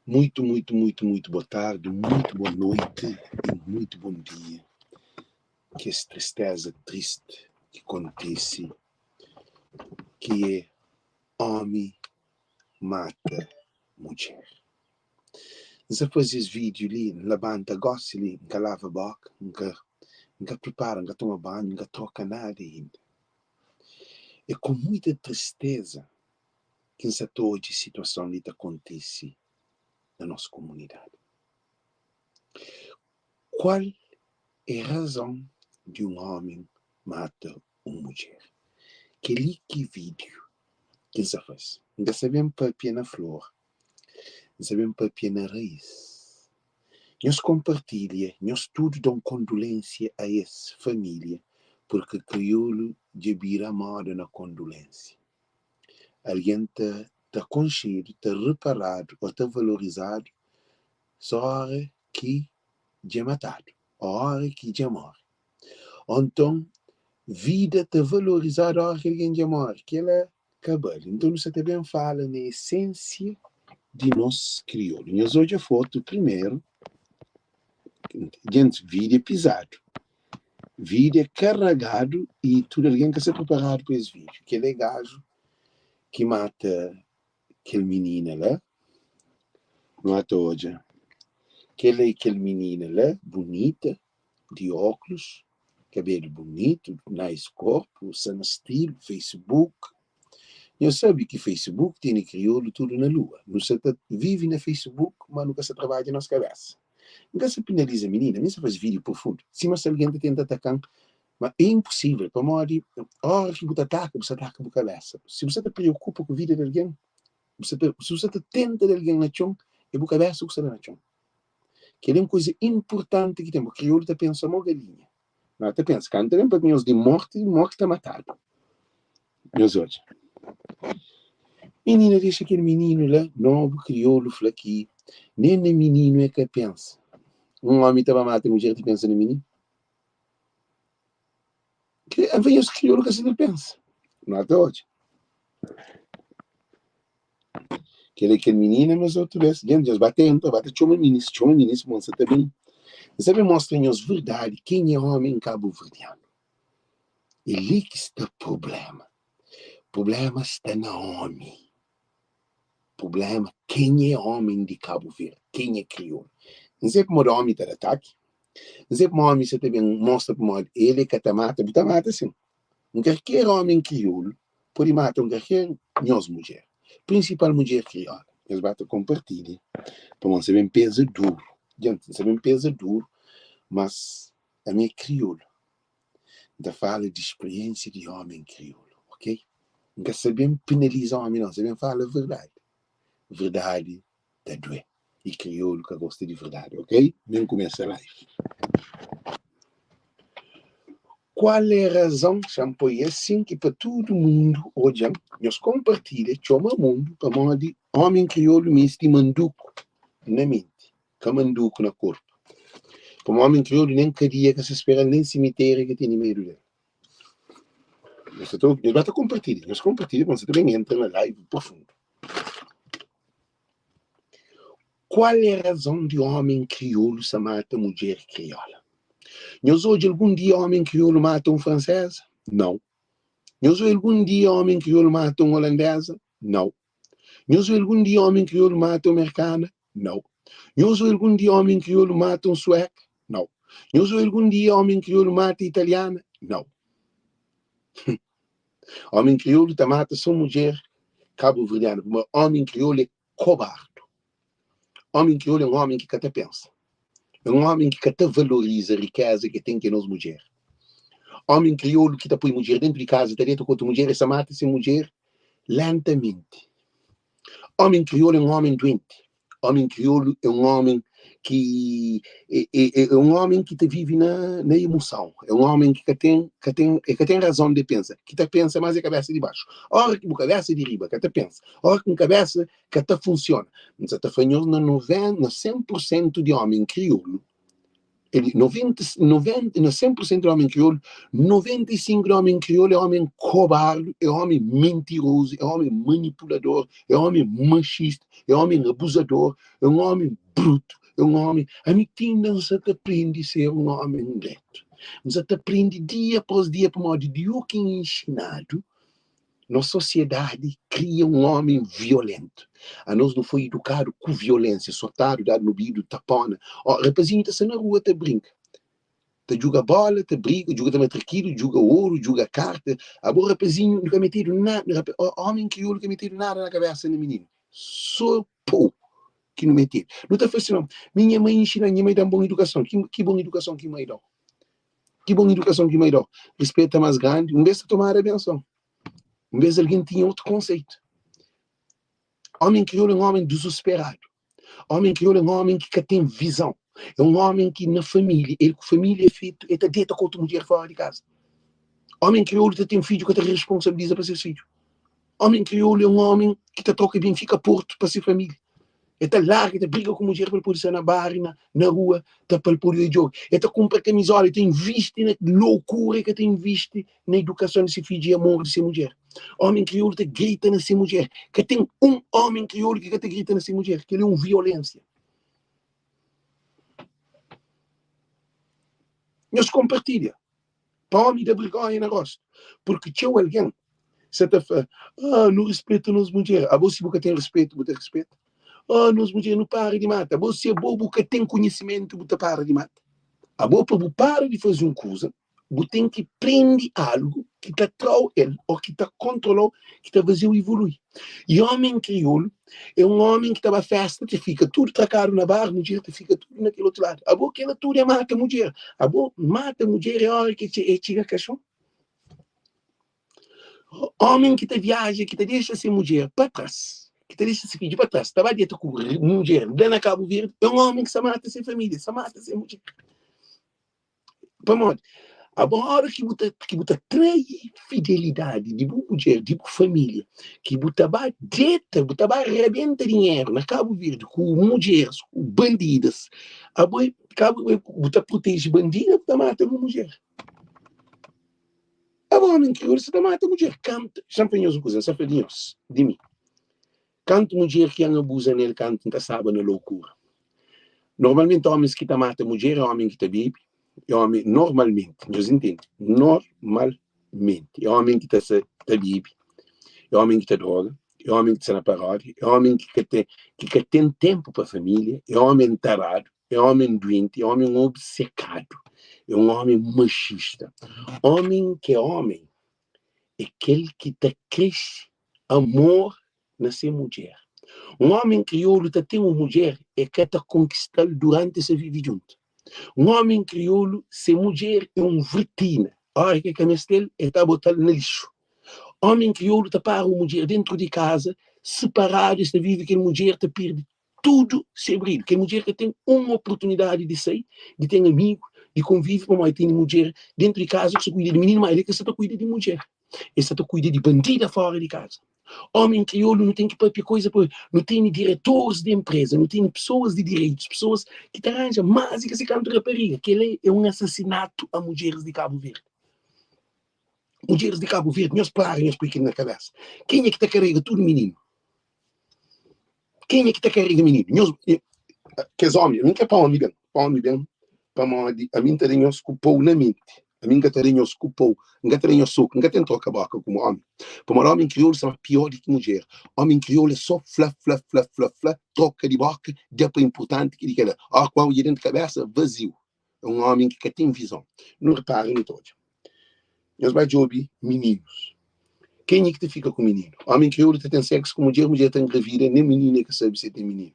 Muito, muito, muito, muito boa tarde, muito boa noite e muito bom dia. Ki es tristeza triste ki kontise ki é omi mata mudjer. N sa faze es vídeo li, N labanta gosi li, N ka lava boka, N ka N ka pripara, N ka toma banhu, N ka troka nada inda. É ku muita tristeza ki N sa ta odja es situason li ta kontise na nos komunidadi. Kual é razon di un ómi mata un mudjer? Kel-li ki vídiu ki N sa fase. N ka sa ben papia na flor, N sa ben papia na raís. Nhos konpartilha, nhos tudu da un kondulensia a es família, purki kriolu dja bira moda na kondulensia. Algen ta ta konxedu, ta reparadu o ta valorizadu so ora ki dja matadu o ora ki dja more. O nton vida ta valorizadu ora ki algen dja more. Kela ka bali. Nton nu sa ta ben fala na esensia di nos kriolu. Nhos odja fotu primeru. Gentis, vida é pizadu. Vida é karagadu y tudu algen ka sta priparadu pa es vídiu. Kel é gaju ki mata kel minina la. Nu ata odja. Kel é kel minina la, bunita, di óklus, kabelu bunitu, nice korpu, sta na stilu, Facebook. Nhos sabe ki Facebook tene kriolu tudu na lua. Nu sa ta vive na Facebook, ma nu ka sa trabadja nos kabesa. N ka sa penaliza minina, mi N sa faze video profundu. Sima si algen ta tenta ataka-m, ma é inposivel, pamodi ora ki bu ta ataka, bu sa ataka bu kabesa. Si bu sa ta preokupa ku vida di algen, bu sa ta, si bu sa ta tenta da algen na txon, é bu kabesa ku sta da na txon. Kel-li é un kuza inpurtanti ki ten, bo kriolu ta pensa mo galinha. Ma ta pensa, kantu ta ben papia nhos di morti, morti ta matadu. Nhos odja. Minina dexa kel mininu la, nobu kriolu fla ki nen na mininu e ka pensa. Un omi ta ba mata mudjer ti pensa na mininu? Anfin nhos kriolu ka sa ta pensa. No ta odja. Kel é kel minina, mas otu bes, dja nhos ba ta entra, ba ta txoma minis, txoma minis, mon sa ta ben, N sa ben mostra nhos verdadi ken é omi kabuverdianu. É li ki sta prublema. Prublema sta na omi. Prublema ken é omi di Kabu Verdi, ken é kriolu. N sai pamodi omi ta da ataki, N sai pamodi omi sa ta ben mostra pamodi el é ka ta mata, bu ta mata sin. Un karker omi kriolu pode mata un karker nhos mudjer, prinsipal mudjer kriola. Nhos ba ta konpartilha pamodi N sa ben peza duru. Djenti, N sa ben peza duru, mas ami é kriolu. N ta fala di spiriensia di omi kriolu, ok? N ka sa ben penaliza omi nau, N sa ben fala verdadi. Verdadi ta due y kriolu ka gosta di verdadi, ok? Ben kumesa live. Kual é razon xa-m poi asin ki pa tudu mundu odja-m? Nhos konpartilha, txoma mundu pamodi omi kriolu meste manduku na menti, ka manduku na korpu. Pamodi omi kriolu nen kadia ka sa spera-l, nen simitéria ka tene medu del. Nhos ta nhos ba ta konpartilha, nhos konpartilha pa nhos ta ben entra na live profundu. Kual é razon di omi kriolu sa mata mudjer kriola? Nhos odja algun dia omi kriolu mata un franseza? Nau. Nhos odja algun dia omi kriolu mata un olandeza? Nau. Nhos odja algun dia omi kriolu mata un merkana? Nau. Nhos odja algun dia omi kriolu mata un sueka? Nau. Nhos odja algun dia omi kriolu mata italiana? Nau. Omi kriolu ta mata so mudjer kabuverdiana, pamodi omi kriolu é kobardu. Omi kriolu é un omi ki ka ta pensa. É un omi ki ka ta valoriza rikeza ki ten ki é nos mudjer. Omi kriolu ki ta poi mudjer dentu di kaza, ta deta ku otu mudjer, e sa mata se mudjer lentamenti. Omi kriolu é un omi duenti. Omi kriolu é un omi ki é, é, é un omi ki ta vive na, na emoson. É un omi ki ka ten, ka ten, e ka ten razon de pensa. Ki ta pensa mas é kabesa di baxu. Ora ki bu kabesa di riba ka ta pensa, ora ki un kabesa ka ta funsiona, N sa ta fla nhos na 90, na 100 pur sentu di omi kriolu. El, 90, 90, na 100% di ómi kriolu, 95 di ómi kriolu é ómi kobardu, é ómi mentirozu, é ómi manipulador, é ómi machista, é ómi abuzador, é un ómi brutu, é un ómi. Ami ti inda N sa ta prende ser un ómi dretu. N sa ta prende dia após dia pamodi di u ki N inxinadu. Nos sosiedadi kria un ómi violentu. Anos nu foi idukadu ku violénsia, sotadu, dadu nobidu, tapóna. Ó, rapazinhu ta sta na rua ta brinka, ta djuga bóla, ta briga, djuga ta matrakidu, djuga oru, djuga karta. Abo rapazinhu, nu ka metedu nada, ómi kriolu ka metedu nada na kabésa na mininu, sô pou ki nu metedu. Nu ta fla si, Mi nha mai inxina-m, nha mai da-m bon idukason. Ki bon idukason ki mai da-u? Ki bon idukason ki mai da-u? Rispeta más grandi, un bês ta tomadu abenson. Un bês algen tinha otu konseitu. Ómi kriolu é un ómi dizusperadu. Ómi kriolu é un ómi ki ka ten vizon. É un ómi ki na família, el ku família é fetu, el ta deta ku otu mudjer fóra di kaza. Ómi kriolu ta ten fidju ka ta responsabiliza pa ses fidju. Ómi kriolu é un ómi ki ta troka Benfika Portu pa se família. El ta larga, el ta briga ku mudjer pa el pode sta na bar i na rua ta pa el pode odja jogu. El ta kunpra kamizola, el ta invisti na lokura, el ka ta invisti na idukason di se fidju i amor di se mudjer. Ómi kriolu ta grita na se mudjer. Ka ten un ómi kriolu ki ka ta grita na se mudjer. Kel-li é un violénsia. Nhos konpartilha. Pa ómi da vergonha na rostu. Purki txeu algen sa ta fla, Ah, nu rispeta nos mudjer. Abo si bu ka ten rispetu, bu ta rispeta? Ah, nos mudjer, nu para di mata. Abo si abo bu ka ten konhisimentu, bu ta para di mata? Abo pa bu para di faze un kuza, bu ten ki prende algu ki ta tra-u el ô ki ta kontrola-u, ki ta faze-u ivolui. I ómi kriolu é un ómi ki ta ba fésta, ta fika tudu trakadu na bar, mudjer ta fika tudu na kel otu ladu. Abo kela tudu é mata mudjer. Abo mata mudjer é óra ki e txiga kaxon. Ómi ki ta viaja, ki ta dexa se mudjer pa tras, ki ta dexa se fidju pa tras, ta ba deta ku mudjer la na Kabu Verdi, é un ómi ki sta mata se família, sta mata se mudjer. Pamodi? Abo ora ki bu ta ki bu ta trai fidelidadi di bu mudjer, di bu família, ki bu ta ba deta, bu ta ba rabenta dinheru na Kabu Verdi ku mudjeris, ku bandidas, abo é kabu bu ta proteje bandida, bu ta mata bu mudjer. Abo omi kriolu sa ta mata mudjer. Kantu, xa-m fla nhos un kuza, N sa fla di nhos, di mi. Kantu mudjer ki N abuza nel kantu N ta staba na lokura. Normalmenti omis ki ta mata mudjer é omi ki ta bebe, é omi normalmenti, nhos intende, normalmenti é omi ki ta sa ta bebe, é omi ki ta droga, é omi ki ta sta na paródia, é omi ki ka ten ki ka ten tenpu pa família, é omi ntaradu, é omi duenti, é omi obsekadu, é un omi maxista. Omi ki é omi é kel ki ta krese amor na se mudjer. Un ómi kriolu ta ten un mudjer, e ka ta konkista-l duranti es ta vive djuntu. Un ómi kriolu, se mudjer é un vritina, óra ki e ka meste-l, e ta bota-l na lixu. Ómi kriolu ta para un mudjer dentu di kaza, siparadu, es ta vive, kel mudjer ta pirdi tudu se brilhu. Kel mudjer ka ten un oportunidadi di sai, di ten amigu, di konvive, pamodi tene mudjer dentu di kaza ki sta kuida di mininu, ma el ka sta ta kuida di mudjer. El sta ta kuida di bandida fora di kaza. Omi kriolu nu ten ki papia koiza pa nu tene diretoris di enpreza, nu tene pesoas di direitus, pesoas ki ta ranja mas di ki se kantu rapariga. Kel-la é un asasinatu a mudjeris di Kabu Verdi. Mudjeris di Kabu Verdi, nhos para nhos poi kel na kabesa. Kenha ki ta karega tudu mininu? Kenha ki ta karega mininu? Nhos, kes omi, ami N ka pa omi ben, pa omi ben, pamodi ami N ta da nhos ku pou na menti, ami N ka ta da nhos ku pou, N ka ta da nhos soku, N ka ten troka boka ku omi, pamodi omi kriolu sta pior di ki mudjer, omi kriolu é so fla, fla, fla, fla, fla, troka di boka, da pa inpurtanti ki di kela, ó ku odja dentu kabesa vaziu, é un omi ki ka ten vizon. Nu repara nu ta odja. Nhos bai djobe mininus. Kenha ki ta fika ku mininu? Omi kriolu ta ten seksu ku mudjer, mudjer ta engravida, nen mininu e ka sabe si e ten mininu.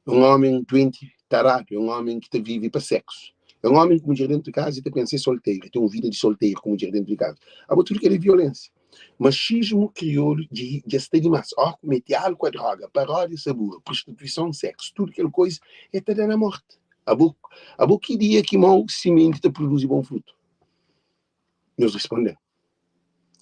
É un omi duenti, taradu, é un omi ki ta vive pa seksu. É un omi ku mudjer dentu di kaza e ta pensa e solteru, e ten un vida di solteru ku mudjer dentu di kaza. Abo tudu kel é violensia. Maxismu kriolu dja sta dimas. Ó ku mete alku a droga, paródia, sabura, prostituison, seksu, tudu kel koiza e ta da na morti. Abo, abo ki dia ki mau simenti ta produzi bon frutu? Nhos responde-m.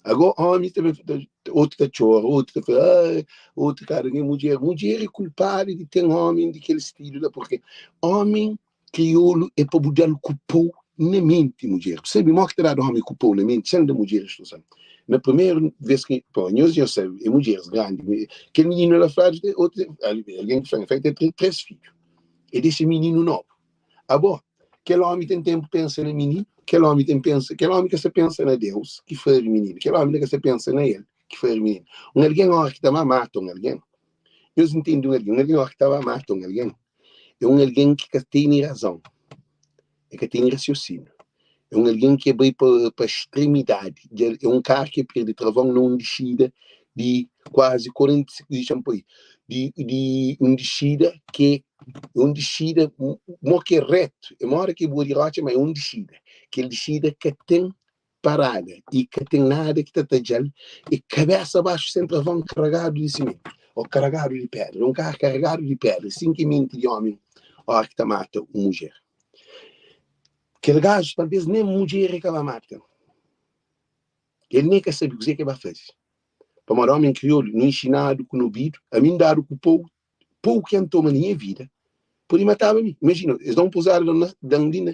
Ago omi ta ben, otu ta txora, otu ta fla, ai, otu kara nha mudjer. Mudjer é kulpadu di ten omi di kel stilu la, purke omi. Kriolu é pa bu da-l ku pou na menti, mudjer. Bu sabe mó ki ta dadu ómi ku pou na menti sen da mudjer instruson? Na primeru vês ki, pô, nhos nhos sabe, é mudjeris grandi. Kel mininu la fladu, otu, algen ki fla-m, el fla, el ten 3 fidju. El dexa mininu nobu. Abo, kel ómi ten ténpu pensa na mininu? Kel ómi ten pensa, kel ómi ka sta pensa na Deus ki fari mininu. Kel ómi la ka sta pensa na el ki fari mininu. Un algen óra ki ta ba mata un algen, nhos ntende un algen, un algen óra ki ta ba mata un algen, é un algen ki ka tene razon, e ka tene rasiosíniu, é un algen ki bai pa stremidadi, é un kar ki perde travon na un dixida di kuazi 45, dixan poi, di un dixida ki é un dixida mo ki é retu, é mora ki é bua di rotxa, ma é un dixida, kel dixida ka ten parada i ka ten nada ki ta tadja-l, é kabésa baxu sen travon karagadu di simenti ô karagadu di pédra. É un karu karagadu di pédra. É sin ki menti di ómi óra ki ta mata un mudjer. Kel gaju talvês nen mudjer el ka ba mata. El nen ka sabe kuzê ki el ba faze. Pamodi ómi kriolu nu inxinadu ku nobidu, ami N dadu ku pou Pou ki N toma na nha vida pode mataba mi. Imajina, es da un pozada da-m na, da-m li na,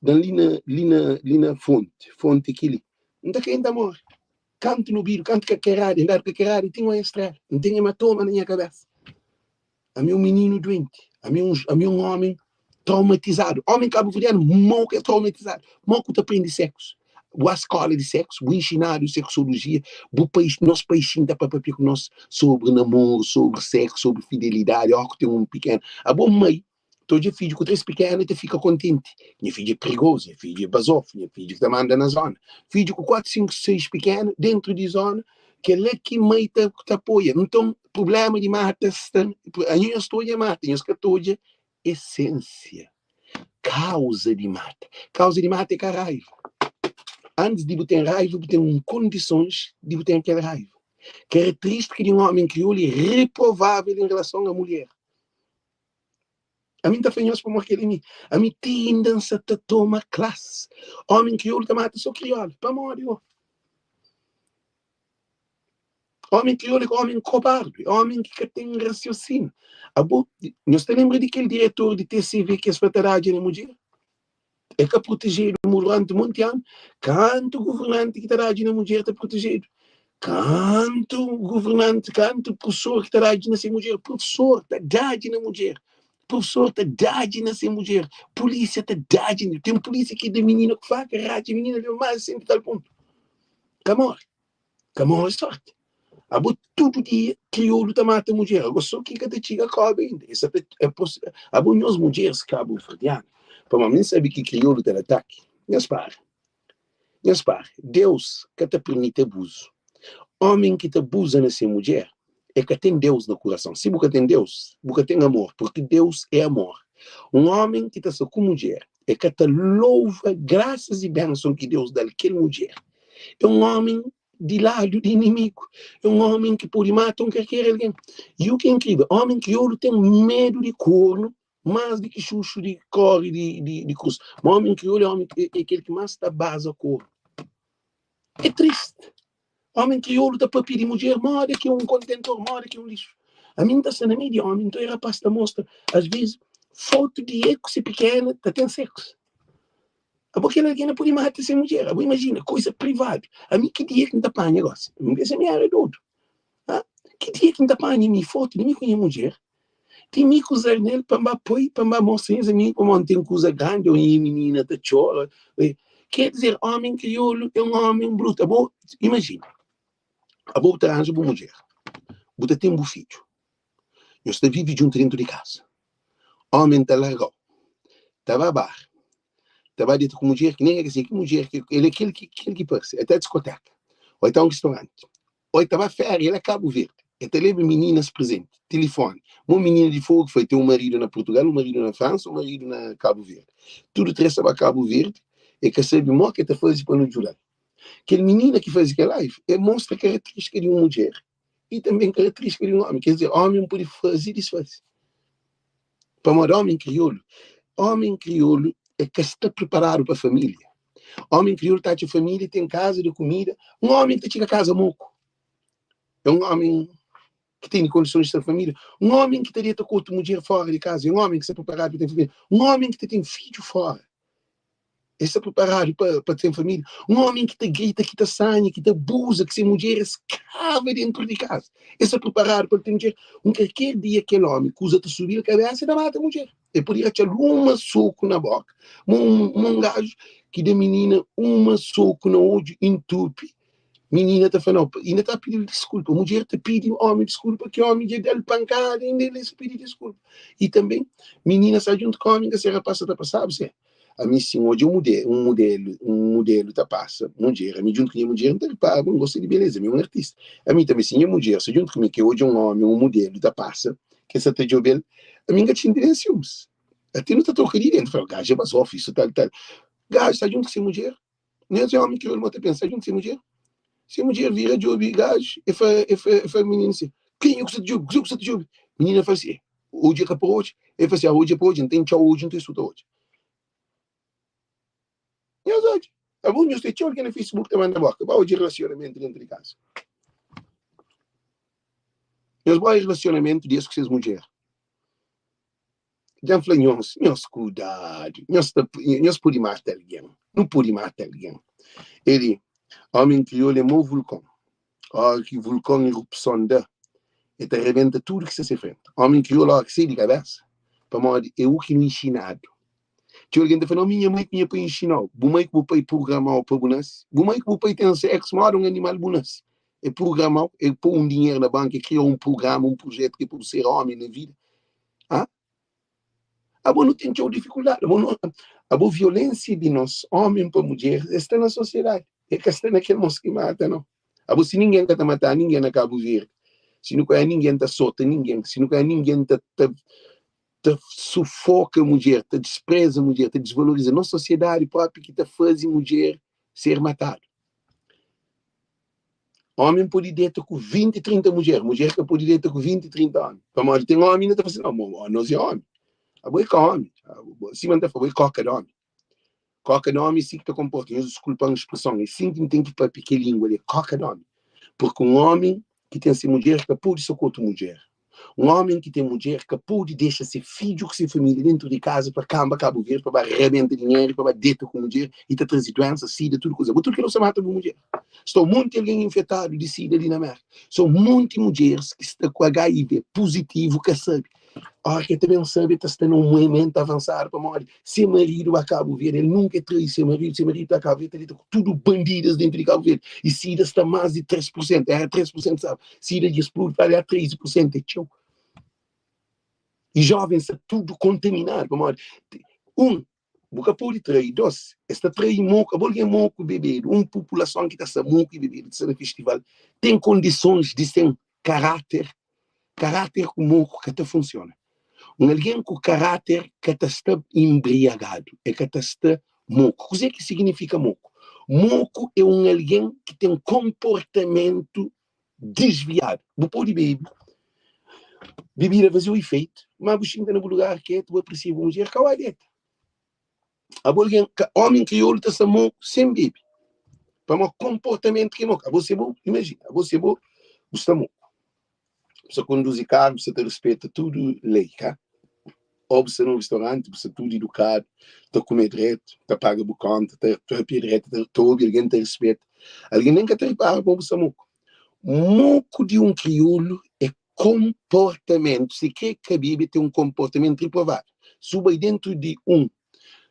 da-m li na, li na, li na fonti, fonti ki li. N ta kai, N ta móre. Kantu nobidu, kantu kakerada, N dadu kakerada i ten un estrela. N ten ematoma na nha kabésa. Ami é un mininu duenti. Ami é un, ami é un ómi traumatizadu. Ómi kabuverdianu mau ki é traumatizadu. Mau ku ta prende séksu. Bu a skóla di séksu, bu inxinadu seksolojia, bu pai, nos pai xinta pa papia ku nos sobri namoru, sobri séksu, sobri fidelidadi, ó ku ten un pikenu. Abo mai ta odja fidju ku 3 pikenu e ta fika kontenti. Nha fidju é prigozu, nha fidju é bazofu, nha fidju ki ta manda na zona. Fidju ku 4, 5, 6 pikenu dentu di zona, kel-la ki mai ta apoia. Nton, prubléma di mata sta, anho nhos ta odja mata, nhos ka ta odja Esensia, kauza di mata. Kauza di mata é ka raiva. Antis di bu ten raiva, bu ten un kondisons di bu ten kel raiva. Karakteristika di un omi kriolu é reprovavel en relason a mulher. Ami N ta fla nhos pamodi kel mi. Ami ti inda N sa ta toma klas. Omi kriolu ta mata so kriola. Pamodi go? Ómi kriolu é ómi kobardu, é ómi ki ka ten rasiosinu. Abo, nhos ta lenbra di kel diretor di TCV ki es fla ta dadja na mudjer? É ka protejedu duranti monti anu. Kantu governanti ki ta dadja na mudjer ta protejedu? Kantu governanti, kantu profesor ki ta dadja na se mudjer? Profesor ta dadja na mudjer. Profesor ta dadja na se mudjer. Polísia ta dadja. Ten polísia ki da minina ku faka, ratxa minina, leba más di sentu i tal pontu. Ka móre. Ka móre sorti. Abo tudu dia kriolu ta mata mudjer. Ago so ki ka ta txiga koba inda. E sa ta e pos abo nhos mudjeris kabuverdianu pamodi mi N sabe ki kriolu ta da ataki. Nhos para. Nhos para. Deus ka ta pirmiti abuzu. Omin ki ta abuza na se mudjer e ka ten Deus na kurason. Si bu ka ten Deus, bu ka ten amor, purki Deus é amor. Un omin ki ta sta ku mudjer e ka ta louva grasas i benson ki Deus da-l kel mudjer. É un ómi di ladu di inimigu. É un ómi ki pode mata un kalker algen. I u ki é inkrivel, ómi kriolu ten medu di kornu más di ki xuxu di kóre di krus. Ma ómi kriolu é ómi é kel ki más ta baza kornu. É tristi. Ómi kriolu ta papia di mudjer moda ki é un kontentor, moda ki é un lixu. Ami N ta sta na meiu di ómi, nton e rapás ta mostra, asvês, fotu di el ku se pikena ta ten seksu. Abo kel algen la pode mata se mudjer. Abo imajina, koisa privadu. Ami ki dia ki N ta panha gosi? N pensa mi era dodu. Ha? Ki dia ki N ta panha mi fotu di mi ku nha mudjer, di mi ku Zarnel pa N ba poi, pa N ba mostra nhas amigu pamodi N ten kuza grandi, ô nha minina ta txora. Ker dizer, omi kriolu é un omi brutu. Abo imajina, abo bu ta ranja bu mudjer, bu ta ten bu fidju, nhos ta vive djuntu dentu di kasa. Omi ta larga-u, ta ba bar, ta ba deta ku mudjer ki nen el ka sabe ki mudjer ki el é, kel ki kel ki parse, el ta diskoteka, ô el ta un ristoranti, ô el ta ba féria, el é Kabu Verdi, el ta leba mininas prezenti, tilifoni, mo minina di Fogu foi, ten un maridu na Purtugal, un maridu na Fransa, un maridu na Kabu Verdi, tudu tres ta ba Kabu Verdi, el ka sabe mo ki el ta faze pa no djuda-l. Kel minina ki faze kel live, el mostra karateristika di un mudjer i tanbe karateristika di un omi, ker dizer, omi pode faze i disfaze. Pamodi omi kriolu, omi kriolu é ka sta preparadu pa família. Omi kriolu ta atxa família, ten kaza, da kumida. Un omi ta txiga kaza moku. É un omi. ki tene kondisons di sta família? Un ómi ki ta deta ku otu mudjer fóra di kaza é un ómi ki sta priparadu pa ten família? Un ómi ki ta ten fidju fóra el sta priparadu pa ten família? Un ómi ki ta grita, ki ta sanha, ki ta abuza, ki se mudjer é skrava déntu di kaza, el sta priparadu pa el ten mudjer? Un kalker dia kel ómi kuza ta subi-l kabésa, el ta mata mudjer. El podia ratxa-l uma soku na bóka, ma un gaju ki da minina uma soku na odju intupi, minina ta fla nau, inda ta pidi-l diskulpa, mudjer ta pidi ómi diskulpa ki ómi dja da-l pankada inda el sa pidi diskulpa. I tanbe minina sta djuntu ku ómi ka se rapaz sa ta pasaba se ami si N odja un un mudelu un mudelu ta pasa mudjer ami djuntu ku nha mudjer N ta ripara ma N gosta di beleza ami é un artista ami tanbe si nha mudjer sta djuntu ku mi ke odja un ómi un mudelu ta pasa ke sa ta djobe-l ami N ka ta xinti nen siumis ate nu ta troka di ideia N ta fla gaju é bazofu isu tal tal gaju sta djuntu ku se mudjer Nhos é omi kriolu, bo ta pensa djuntu se mudjer? Se mudjer vira djobi gaju, e fla, e fla, e fla mininu si, Kenha ku sa ta djobi? Kuzê ku sa ta djobi? Minina fla si, Odju é ka pa odja. E fla si, Ah, odju é pa odja, N ta intxa odju, N ta suta odja. Nhos odja. Abo nhos ten txeu algen na Facebook ta manda boka, ba odja relasionamentu dentu di kaza. Nhos ba odja relasionamentu di es ku ses mudjer. Dja N fla nhos, nhos kudadu, nhos ta, nhos pode mata algen, nu pode mata algen. Eli, ómi kriolu é mo vulkon, óra ki vulkon erupson da, e ta rebenta tudu ki sta se frenti. Ómi kriolu óra ki sai di kabésa, pamodi é u ki nu inxinadu. Txeu algen ta fla, nau, mi nha mai ku nha pai inxina-u. Bu mai ku bu pai prugrama-u pa bu nase? Bu mai ku bu pai ten séksu moda un animal bu nase? E prugrama-u, e pô-u un dinheru na banku, e kria-u un prugrama, un prujétu ki é pa bu ser ómi na vida? Ah? Abo nu ten txeu difikuldadi. Abo, nu, abo violensia di nos omi pa mudjer e sta na sosiedadi. E ka sta na kel mos ki mata, no. Abo si ningen ka ta mata ningen na Kabu Verdi, si nu ka ningen ta sota ningen, si nu ka ningen ta, ta, ta sufoka mudjer, ta dispreza mudjer, ta desvaloriza nos sosiedadi propi ki ta fazi mudjer ser matadu. Omi pode deta ku 20, 30 mudjer, mudjer ka pode deta ku 20, 30 omi. Pamodi ten omi inda ta fla si, não, nos é omi. Abo é ka omi. Sima N ta fla, abo é koka di omi. Koka di omi é si ki ta konporta. Nhos diskulpa-m spreson, é sin ki N ten ki papia kel lingua li, é koka di omi. Purki un omi ki ten se mudjer ka pode sta ku otu mudjer. Un omi ki ten mudjer ka pode dexa se fidju ku se familia dentu di kaza pa kanba Kabu Verdi pa ba rabenta dinheru, pa ba deta ku mudjer i ta traze duensa, sida, tudu kuza. Bo tudu kila bu sta mata bu mudjer. Sta un monti algen infetadu di sida li na Merka. Sta un monti mudjeris ki sta ku HIV puzitivu ka sabe. Ora ki el ta ben sabe el ta sta na un muimentu avansadu pamodi se maridu ba Kabu Verdi, el nunka trai se maridu, se maridu ta Kabu Verdi ta deta ku tudu bandidas dentu di Kabu Verdi i sida sta mas di 3 pur sentu, era 3 pur sentu sabe, sida dja spludi pa ali 13 pur sentu é txeu. I jovens sta tudu kontaminadu pamodi un bu ka pode trai, dos es ta trai moku, abo algen moku bebedu, un populason ki ta sta moku i bebedu ta sta na festival ten kondisons di sen karáter, karáter ku moku ka ta funsiona. Un algen ku karáter ka ta sta inbriagadu, el ka ta sta moku. Kuzê ki siginifika moku? Moku é un algen ki ten konportamentu disviadu. Bu pode bebe, bebida faze-u ifeitu, má bu xinta na bu lugar ketu, bu apresia bu mudjer, ka bai deta. Abo algen, ka, omi kriolu ta sta moku sen bebe. Pamodi konportamentu ki é moku. Abo se bu, imajina, abo se bu, bu sta moku. Bu sta konduzi karu, bu sta ta rispeta tudu lei, ka? Ou bu sta na un ristoranti, bu sta tudu idukadu, ta kume dretu, ta paga bu konta, ta papia dretu, ta, ta obi algen, ta rispeta. Algen nen ka ta ripara ma bu sta moku. Moku di un kriolu é konportamentu. Si kre ka bebe, ten un konportamentu riprovadu. Si bu bai dentu di un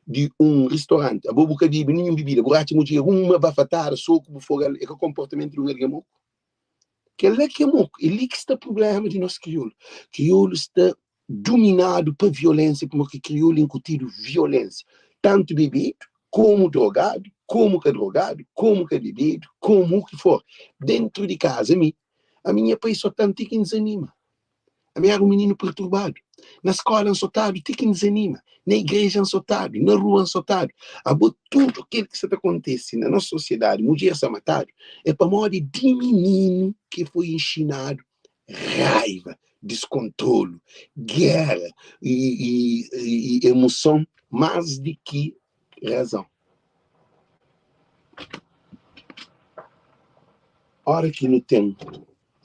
di un ristoranti, abo bu ka bebe ninhun bibida, bu ratxa mudjer uma bafatada, soku bu fogal, é ka konportamentu di un algen moku? Kel-la ki é moku. É li ki sta prubléma di nos kriolu. Kriolu sta duminadu pa violénsia, pamodi ki kriolu inkutidu violénsia, tantu bebedu, komu drogadu, komu ka drogadu, komu ka bebedu, komu u ki for. Dentru di kaza, mi, ami nha pai sota-m ti ki N dizanima. Ami éra un mininu perturbadu. Na skóla N sotadu ti ki N dizanima. Na igreja N sotadu, na rua N sotadu. Abo tudu kel ki sa ta kontese na nos sosiedadi, mudjer sa matadu, é pamodi di mininu ki foi inxinadu raiva, diskontrolu, géra i emoson más di ki razon. Óra ki nu ten.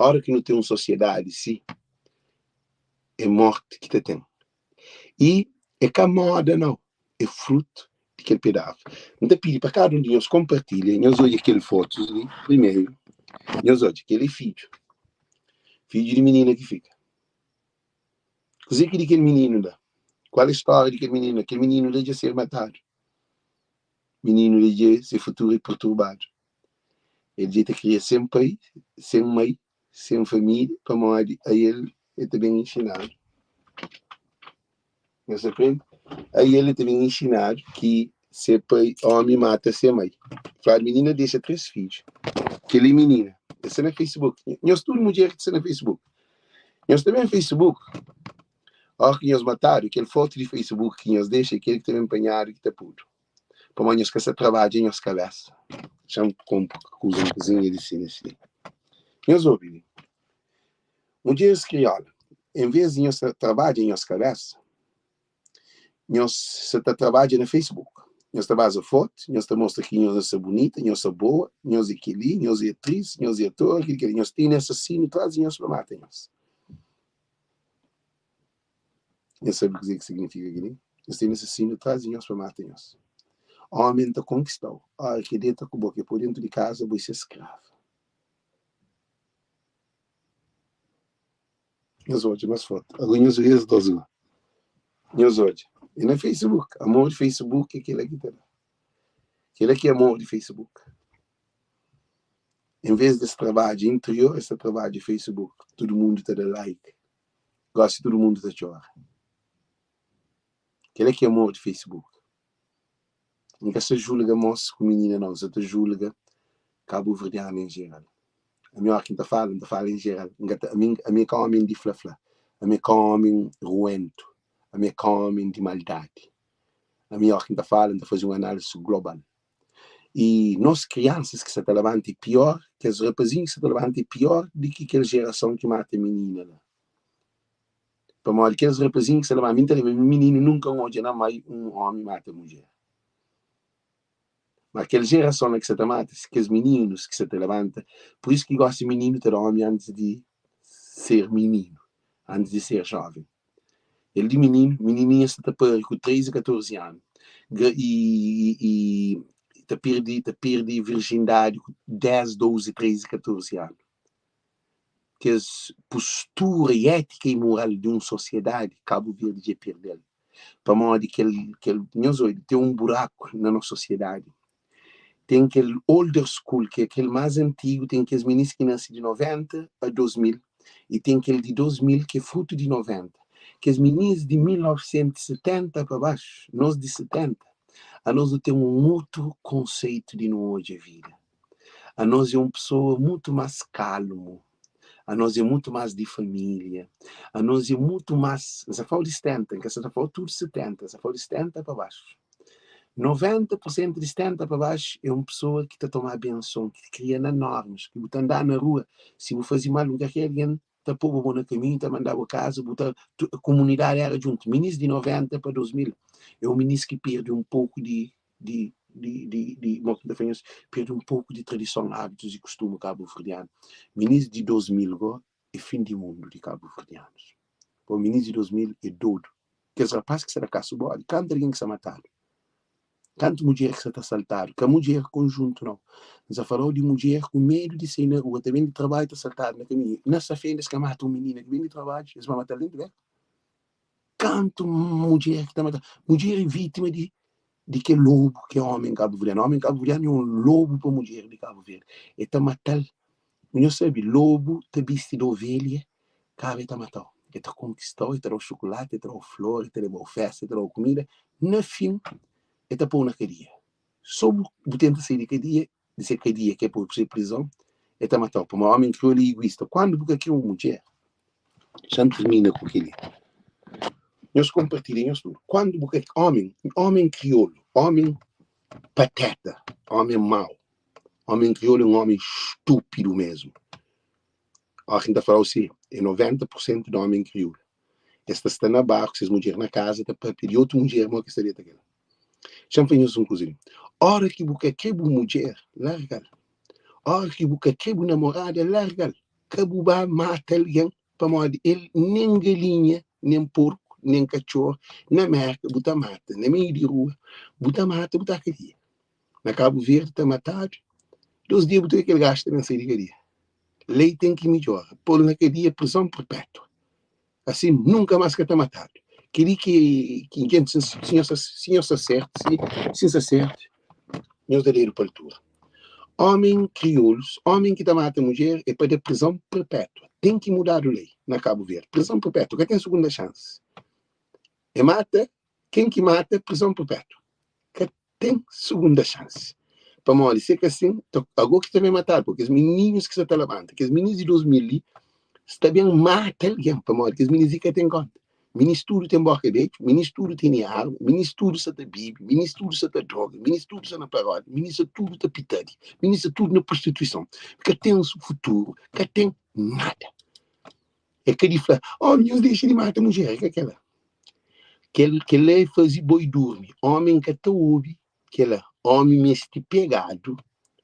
Óra ki nu ten un sosiedadi si, é mórti ki ta ten. I é ka móda nau, é frutu di kel pé di árvori. N ta pidi pa kada un di nhos konpartilha, nhos odja kel fotus li primeru, nhos odja, kel é fidju, fidju di minina ki fika. Kuzê ki di kel mininu la? Kual é stória di kel mininu la? Kel mininu la dja ser matadu. Mininu la dja se futuru é perturbadu. El dja ta kria sen pai, sen mai, sen família, pamodi ael el ta ben inxinadu. Nhos ta prende? Ael el ta ben inxinadu ki se pai, ómi mata se mai. Fladu minina dexa 3 fidju. Kel-li minina, el sta na Facebook. Nhos tudu mudjer ki sta na Facebook. Nhos ta ben Facebook, óra ki nhos matadu, kel fotu di Facebook ki nhos dexa é kel ki ta ben panhadu ki ta pudu. Pamodi nhos ka sta trabadja nhos kabésa. Xa-m konpo kuza un kuzinha di si na si. Nhos obi li. Mudjeris kriola, en vês di nhos ta trabadja nhos kabésa, nhos sa ta trabadja na Facebook. Nhos ta baza fotu, nhos ta mostra ki nhos sta bunita, nhos sta boa, nhos é kel-li, nhos é atris, nhos é ator, kel-li, kel-li. Nhos tene asasinu tras di nhos pa mata nhos. Nhos sabe kuzê ki signifika kel-li? Nhos tene asasinu tras di nhos pa mata nhos. Ómi ta konkista-u, óra ki e deta ku bo, ki e pô dentu di kaza, bo é se skrava. Nhos odja mas fotu. Agora nhos odja es dos lá. Nhos odja. E na Facebook. Amor di Facebook é kela ki ta da. Kela ki é amor di Facebook. Em vez des trabadja interior, es ta trabadja Facebook. Tudu mundu ta da like. Gosi tudu mundu ta txora. Kela ki é amor di Facebook. N ka sta julga mos ku minina nau, N sa ta julga kabuverdianu en jeral. Ami ora ki N ta fala, N ta fala en jeral. N ka ta, ami, ami é ka omi di fla-fla, ami é ka omi ruentu, ami é ka omi di maldadi. Ami ora ki N ta fala, N ta faze un analisi global. I nos kriansas ki sa ta labanta é pior, kes rapazinhu ki sa ta labanta é pior di ki kel jerason ki mata minina la. Pamodi kes rapazinhu ki sta la, ma mi N ta lembra, mi mininu nunka N odja na mai un omi mata mudjer. Ma kel jerason la ki sa ta mata, kes mininus ki sa ta labanta, pur isu ki gosi mininu ta da omi antis di ser mininu, antis di ser joven. El di mininu, minininha sa ta pari ku 13, 14 anu i ta pirdi, ta pirdi virjindadi ku 10, 12, 13, 14 anu. Kes postura i étika i moral di un sosiedadi, Kabu Verdi dja perde-l. Pamodi kel, kel, nhos obi, ten un buraku na nos sosiedadi. Ten kel older school, ki é kel más antigu, ten kes minis ki nase di 90 a 2000, i ten kel di 2000 ki é frutu di 90. Kes minis di 1970 pa baxu, nos di 70, anos nu ten un otu konseitu di nu odja vida. Anos é un pesoa mutu más kalmu, anos é mutu más di família, anos é mutu más, N sa fala di 70, N ka sa ta fala tudu 70, N sa fala di 70 pa baxu. 90 pur sentu di 70 pa baxu é un pesoa ki ta toma benson, ki kria na normas, ki bu ta andá na rua, si bu faze mal, un kalker algen ta poba bo na kaminhu, ta manda bo kaza, bu ta, komunidadi éra djuntu. Minis di 90 pa 2000 é un minis ki perde un poku di di di di di mo ki N ta fla nhos, perde un poku di tradison, ábitus i kustumu kabuverdianu. Minis di 2000 go é fin di mundu di kabuverdianus. Bo minis di 2000 é dodu. Kes rapaz ki sta na kasu bodi, kantu algen ki sta matadu, kantu mudjer ki sta ta saltadu, ka mudjer konjuntu nau. N sta falau di mudjer ku medu di sai na rua, ta ben di trabadju ta saltadu na kaminhu. Na Safenda es ka mata un minina ki ben di trabadju, es ba matal dentu beku. Kantu mudjer ki ta mata, mudjer é vítima di di kel lobu ki é omi kabuverdianu. Omi kabuverdianu é un lobu pa mudjer di Kabu Verdi. E ta mata-l. Nhos sabe, lobu ta bisti di ovelha, kaba e ta mata-u. E ta konkista-u, e ta da-u xukulati, e ta da-u flor, e ta leba-u festa, e ta da-u kumida. Na fin, e ta pô-u na kadia. So bu bu tenta sai di kadia, di se kadia ki e pô-u se prizon, e ta mata-u. Pamodi omi kriolu é iguista. Kuandu bu ka kre un mudjer, Xa N tirmina ku kel-li. Nhos konpartilha nhos tudu. Kuandu bu ka ómi, ómi kriolu, ómi pateta, ómi mau, ómi kriolu é un ómi stúpidu mésmu. Óra ki N ta fla-u si, é 90 pur sentu di ómi kriolu. Es ta sta na bar ku ses mudjer na kaza ta papia di otu mudjer modi ki es ta deta ku el. Xa N fla nhos un kuza li, óra ki bu ka kre bu mudjer, larga-l. Óra ki bu ka kre bu namorada, larga-l. Ka bu ba mata algen pamodi el nen galinha, nen porku, nen katxor. Na Mérka bu ta mata na meiu di rua, bu ta mata bu ta kadia. Na Kabu Verdi ta matadu, dos dia bu ta obi kel gaxu ta ben sai di kadia. Lei ten ki midjora, pô-l na kadia prizon perpétua. Asin nunka más ka ta matadu. Kel-li ki ki gentis si nhos si nhos sta sertu si si N sta sertu nhos da dedu pa altura. Omen kriolus, omen ki ta mata mudjer é pa da prizon perpétua. Ten ki mudadu lei na Kabu Verdi. Prizon perpétua, ka ten sugunda xansi. É mata, ken ki mata, prizon perpétua. Ka ten sugunda xansi. Pamodi si é ka sin, ta ago ki ta ben matadu, pabia kes mininus ki sa ta labanta, kes mininus di 2000 li, sta ben mata algen, pamodi kes mininus li ka ten konta. Minis tudu ten boka bedju, minis tudu tene arma, minis tudu sa ta bibi, minis tudu sa ta droga, minis tudu sa na parodi, minis sa tudu ta pitadi, minis sa tudu na prostituison. Ka ten futuru, ka ten nada. É ka di fla, oh, nhos dexa di mata mudjer, é ka kela. Kel kela é faze boi durmi. Omi ka ta obi kela. Omi meste pegadu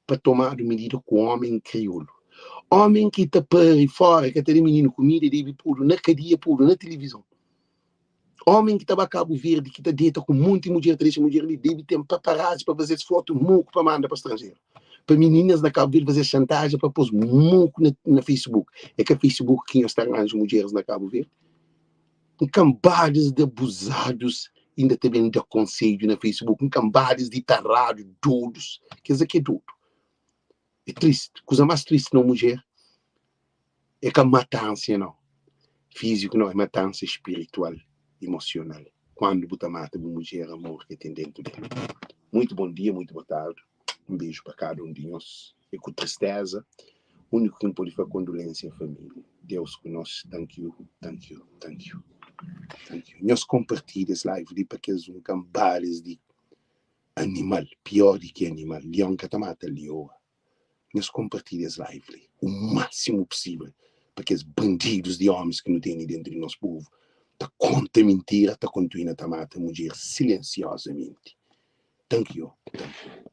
pa tomadu midida ku omi kriolu. Omi ki ta pari fora, ka ta da mininu kumida, debe podu na kadia, podu na tilivizon. Omi ki ta ba Kabu Verdi, ki ta deta ku monti mudjer, ta dexa mudjer li, debe ten paparazzi pa faze-s fotu moku pa manda pa stranjeru. Pa mininas na Kabu Verdi faze-s xantajen pa pô-s moku na, na Facebook. É ka Facebook ki nhos ta ranja mudjeris na Kabu Verdi? Nkanbadas di abuzadus inda ta ben da konsedju na Facebook. Nkanbadas di taradu, dodus. Kes ki é dodu. É triste. Kuza más triste na un mudjer é ka matansia, nau. Fíziku, nau. É matansia spiritual, emosional. Kuandu bu ta mata bu mudjer, amor ki ten dentu del. Muito bom dia, muito boa tarde. Un beiju pa kada un di nhos. É ku tristeza. Úniku ki N pode fla kondolênsia família. Deus ku nos. Thank you, thank you, thank you. Thank you. Nhos konpartilha es live li pa kes un kanbadas di animal, pior di ki animal. Lion ka ta mata lioa. Nhos konpartilha es live li o másimu pusível pa kes bandidus di omis ki nu tene dentu di nos povu ta konta mintira, ta kontinua ta mata mudjer silensiozamenti. Thank you, thank you.